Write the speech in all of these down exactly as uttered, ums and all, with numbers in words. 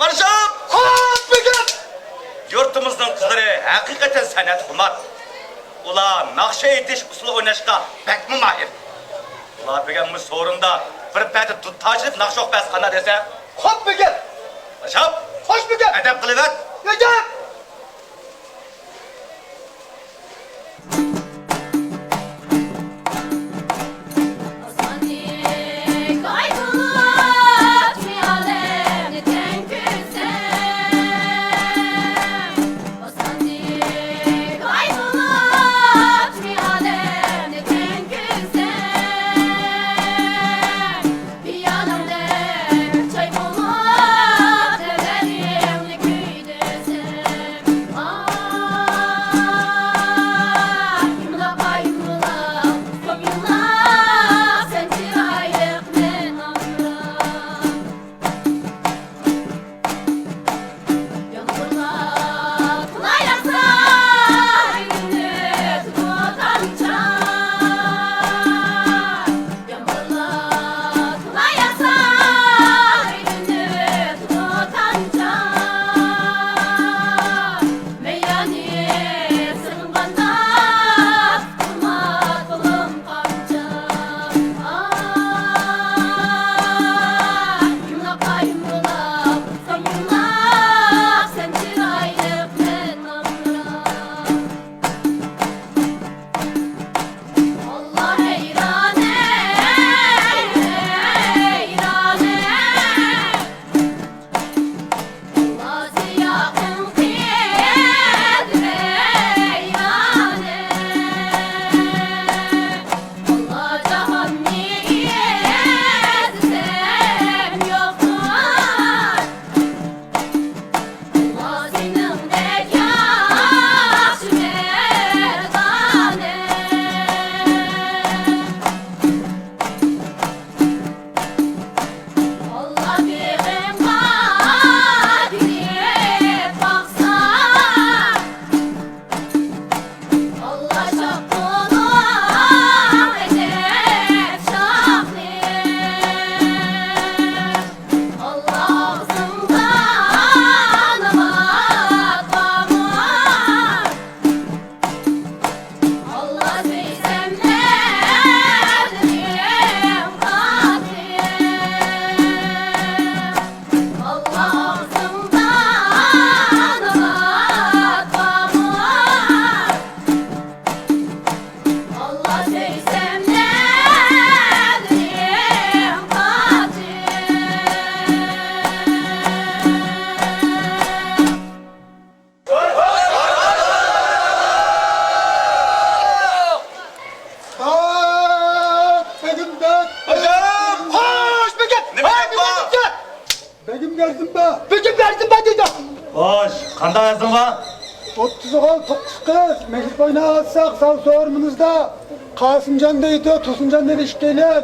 مارشال! خوپ، بۈگۈن! يۇرتىمىزنىڭ قىزلىرى ھەقىقەتەن سەنئەتخۇمار. ئۇلار ناخشا ئېيتىش، ئۇسسۇل ئويناشقا بەكمۇ ماھىر. ئۇلار بۈگۈن مۇشۇ سورۇندا بىر پەدە دۇتار چېلىپ ناخشا ئوقۇپ بەرسە قانداق دەيسەن؟ خوپ، بۈگۈن! مارشال! خوش، بۈگۈن! ئەدەپ قىلىۋەت! ئەدەپ! بېگىم بەردىمبە! بېگىم بەردىمبە! بېگىم بەردىمبە دېدىم! خوش، قانداق ئەرزىڭ بار؟ ئوتتۇز ئوغۇل، توققۇز قىز، مەشرەپ ئويناۋاتساق، زال سورۇنىمىزدا قاسىمجان دەيدۇ، تۇرسۇنجان دەيدۇ ئىككىيلەن.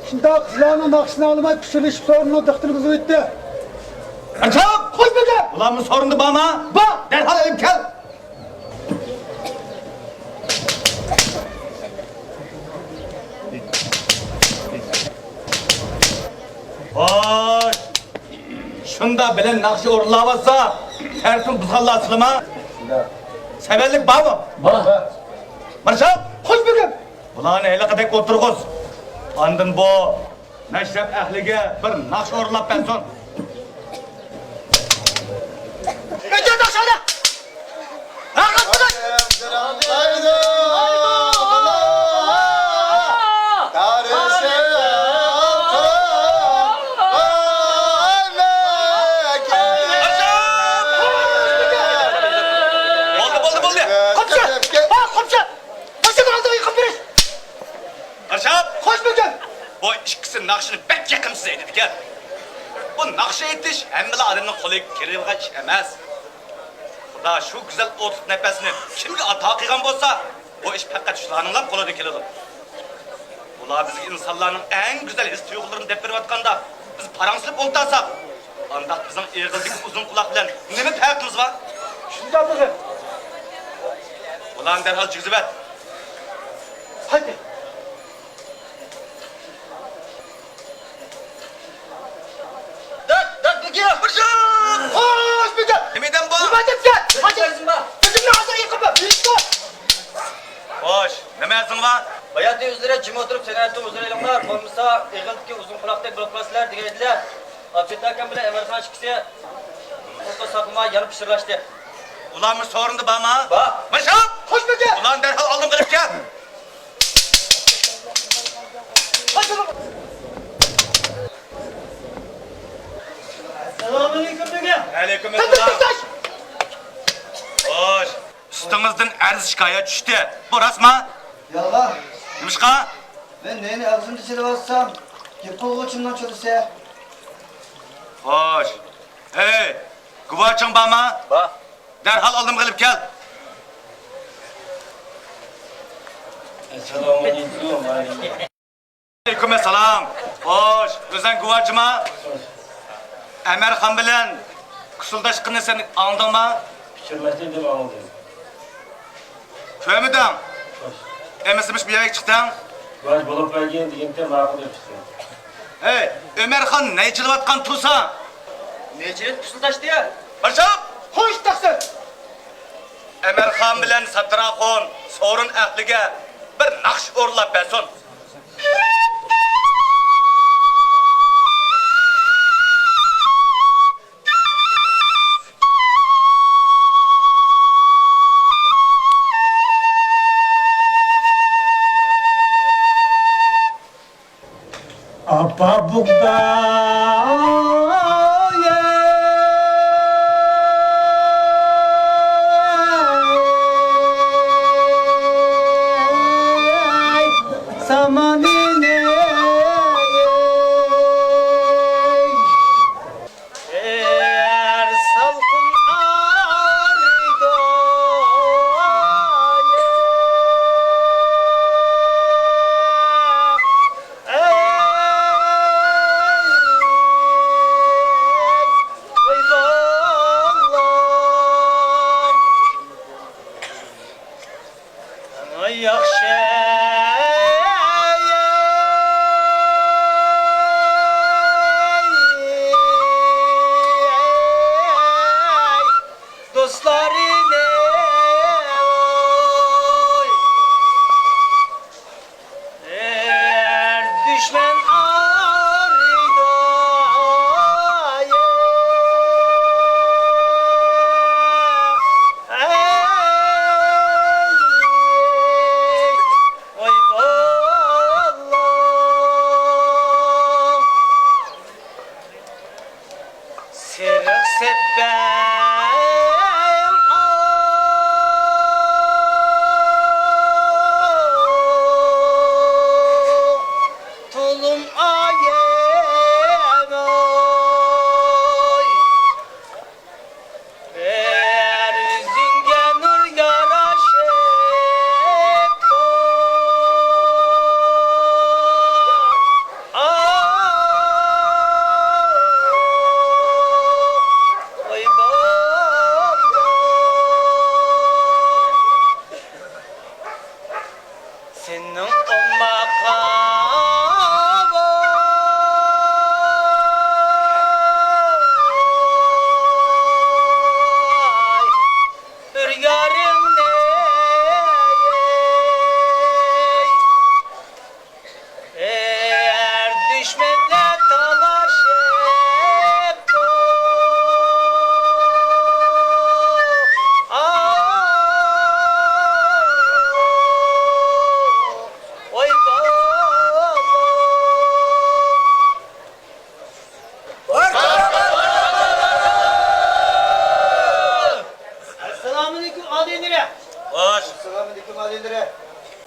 شۇنداق قىزلارنىڭ ناخشىسىنى ئاڭلىماي، پىچىرلىشىپ سورۇننى دىختىرىگە بۇزۇۋەتتى. ئەنچاپ! خوش بېگىم! ئۇلارمۇ سورۇندا بارما؟ بار! دەرھال ئېلىپ كەل! خوش! شۇنداق بىلەن ناخشا ئورۇنلاۋاتسا، تەرتىپنى بۇزغانلار سىلىما؟ سەۋەنلىك بارمۇ؟ بار. مارشال! خوش بېگىم! بۇلارنى ھېلىقىدەك ئولتۇرغۇز. ئاندىن بۇ مەشرەپ ئەھلىگە بىر ناخشا ئورۇنلاپ بەرسۇن. بولدى، بولدى، بولدى. قوپچى! ھە، قوپچى! قوپچى، ئالدىغا يىقىپ بېرىش! ئارشاپ! خوش بېگىم! بۇ ئىككىسى ناخشىنى بەك يېقىمسىز ئېيتىدىكەن. بۇ ناخشا ئېيتىش ھەممىلا ئادەمنىڭ قولىغا كېلىدىغان ئىش ئەمەس. خۇدا شۇ گۈزەل ئوتلۇق نەپەسنى كىمگە ئاتا قىلغان بولسا، بۇ ئىش پەقەت شۇلارنىڭلا قولىدىن كېلىدۇ. ئۇلار بىزگە ئىنسانلارنىڭ ئەڭ گۈزەل ھېس-تۇيغۇلىرىنى دەپ بېرىۋاتقاندا، بىز پاراڭسىزلىنىپ ئولتۇرساق، ئانداق بىزنىڭ ئېغىزدىكى ئۇزۇن قۇلاق بىلەن نېمە پەرقىمىز بار؟ شۇنداق بولسا، ئۇلارنى دەرھال جىگزىۋەت. ھايدى. دات، دات، بېگى! باياتىن ئۆزلىرى جىم ئولتۇرۇپ سەنئەتتىن ھۇزۇر ئېلىڭلار، بولمىسا ئېغىزدىكى ئۇزۇن قۇلاقتەك بولۇپ قالىسىلەر دېگەن ئىدىلە. ئابدۇتتا ئاكام بىلەن ئەمەرخان ئىككىسى ئوتتۇز ساقلىماي يەنە پىچىرلاشتى. ئۇلارمۇ سورۇندا بارما؟ بار. ماشا! خوش بېكەر! ئۇلارنى دەرھال ئالدىمغا ئېلىپ كەل! ئەسسالامۇئەلەيكۇم، بۈگە. ۋەئەلەيكۇم ئەسسالام. خوش. ئۈستىڭىزدىن ئەرز شىكايەت چۈشتى. بۇ راستما؟ يالغان. نېمىشقا؟ مەن نەينى ئاغزىمدا چېلىۋاتسام، گەپ قىلغۇچىمنىڭ چولىسى. خوش. ئەي، گۇۋاچىڭ بارما؟ بار. دەرھال ئالدىمغا ئېلىپ كەل. ئەسسالامۇئەلەيكۇم. ۋەئەلەيكۇم ئەسسالام. خوش، ئۆزەڭ گۇۋاچىما؟ ئەمەرخان بىلەن كۇسۇلداشقىنىنى سەن ئاڭلىدىڭما؟ پىچىرلاشنى دەپ ئاڭلىدىم. كۆرمىدىڭ؟ خوش. ئەمىسە مۇشۇ بۇ يەرگە چىقتىڭ؟ گۇۋاچ بولۇپ بەرگىن دېگەنتى، ماقۇل دەپ چىقتىم. ھەي، ئۆمەرخان نەيچە چېلىۋاتقان تۇرسا؟ نەيچە چېلىپ پۇسۇلداشتى يا؟ باشلاپ! خوش، تەقسىر! ئەمەرخان بىلەن ساتىراخۇن سورۇن ئەھلىگە بىر ناخشا ئورۇنلاپ بەرسۇن. ئاپا بۇغداي، سامانىنى ئەر سالقىن ئارىدا. ئەي، ۋاي بالام. ئەڭ ياخشى دوستلارنى دۈشمەن ئارىدا. ۋاي بالام. سېرىق سەپبەر، تولۇم ئايەم ئاي. يۈزۈڭگە نۇر ياراشىپتۇ. ئاي، ئاي بالام. سېنىڭ ئوماق بىر يارىڭنى ئەر دۈشمەنلەر تالاشىپتۇ. ئاۋۇ، ۋاي بالام. ئەسسالامۇئەلەيكۇم، ئادىلىرى. خوش. ئەسسالامۇئەلەيكۇم، ئادىلىرى.